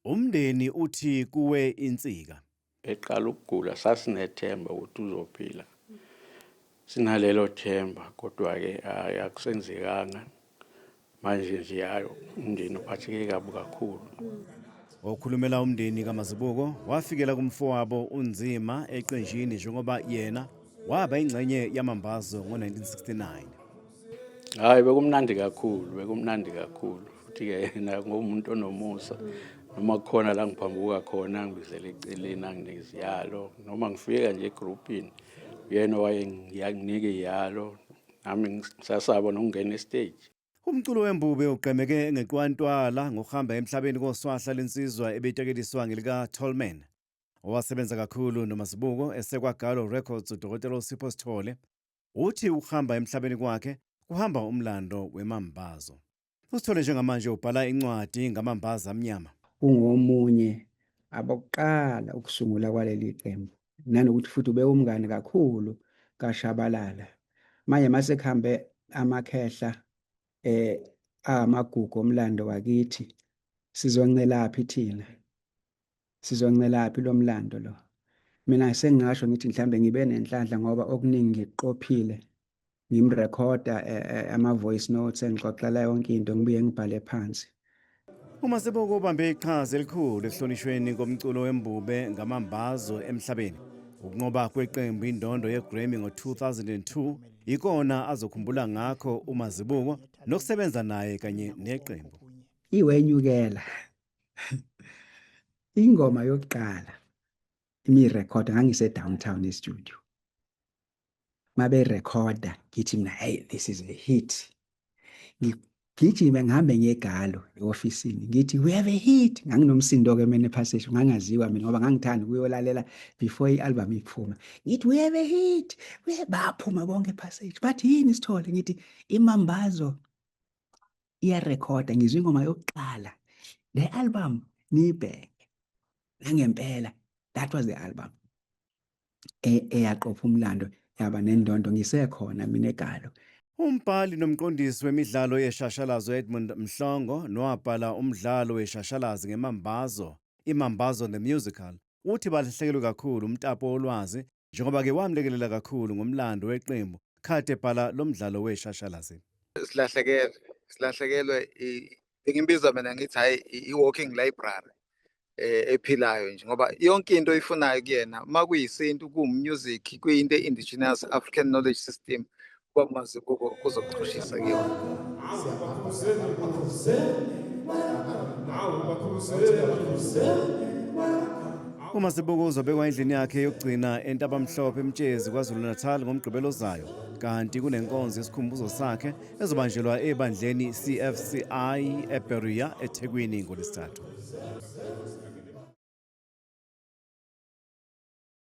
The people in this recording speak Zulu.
Umndeni uthi kuwe insika. Eqala ukugula sasinethemba ukuthi uzophila. Sinalelo themba kodwa-ke hhayi akusenzekanga. Manje nje hhayi umndeni uphatheke kabi kakhulu. Okhulumela umndeni kaMazibuko wafikela kumfowabo uNzima eqenjini njengoba yena waba ingxenye yaMambazo ngo-1969. Hhayi bekumnandi kakhulu, bekumnandi kakhulu. Futhi-ke yena ngumuntu onomusa. Noma kukhona la ngiphambuka khona angibizele eceleni anginike iziyalo. Noma ngifika nje egrupini uyena owayenginika iyalo. Nami ngisasaba nokungena esiteji. Umculo wembube ugqemeke ngeqwantwala ngokuhamba emhlabeni koswahla lensizwa ebitekeliswa ngelika-Tolman. Owasebenza kakhulu noMazibuko esekwaGallo Records uDokotela uSipho Sithole uthi ukuhamba emhlabeni kwakhe kuhamba umlando wemambazo. USithole njengamanje ubhala incwadi ngamambaza amnyama. Ungomunye abokuqala ukusungula kwaleli qembu nanokuthi futhi ubewumngani kakhulu kaShabalala. Manje mase kuhambe amakhehla eh amagugu omlando wakithi sizoncelaphi thina? Sizoncelaphi lo mlando lo? Mina sengingasho ngithi mhlambe ngibe nenhlanhla ngoba okuningi ngikuqophile ngimrekhoda eh, eh, ama-voice notes engixoxela yonke into ngibuye ngibhale phansi. UMasiboko ubambe iqhaza elikhulu ekuhlonishweni komculo wembube ngamambazo emhlabeni. Ukunqoba kweqembu indondo ye-Grammy ngo-2002 ikona azokhumbula ngakho uMazibuko nokusebenza naye kanye neqembu. Iwenyukela ingoma yokuqala imirekhoda ngangise-downtown e-studio maberekhoda ngithi mina hey this is a hit ngigijime ngihambe ngegalo e-ofisini ngithi we have a hit nganginomsindo-ke mina ephasage ngangaziwa mina ngoba ngangithanda ukuyolalela before i-album iphuma ngithi we have a hit we baphuma bonke ephasage bathi yini sithole ngithi imambazo iyarekhoda ngizwa ingoma yokuqala le album niyibheke nangempela that was the album e, eyaqopha umlando yaba nendondo ngisekhona mina egalo. Umbhali nomqondisi wemidlalo yeshashalazo Edmund Mhlongo nowabhala umdlalo weshashalazi ngeMambazo, iMambazo the Musical, uthi balahlekelwe kakhulu umtapo wolwazi njengoba-ke wamlekelela kakhulu ngomlando weqembu kade ebhala lo mdlalo weshashalazi. Silahlekelwe, silahlekelwe bengimbiza mina ngithi hhayi i-walking library eh, ephilayo nje ngoba yonke into oyifunayo kuyena uma kuyisintu kuwumusic kuyinto e-indigenous African knowledge system kwamazibuko kuzokuchushisa kuyona. UMazibuko uzobekwa endlini yakhe yokugcina eNtabamhlophe eMtshezi KwaZulu-Natal ngoMgqibelo ozayo kanti kunenkonzo yesikhumbuzo sakhe ezobanjelwa ebandleni CFCI eBerea eThekwini ngoLwesithathu.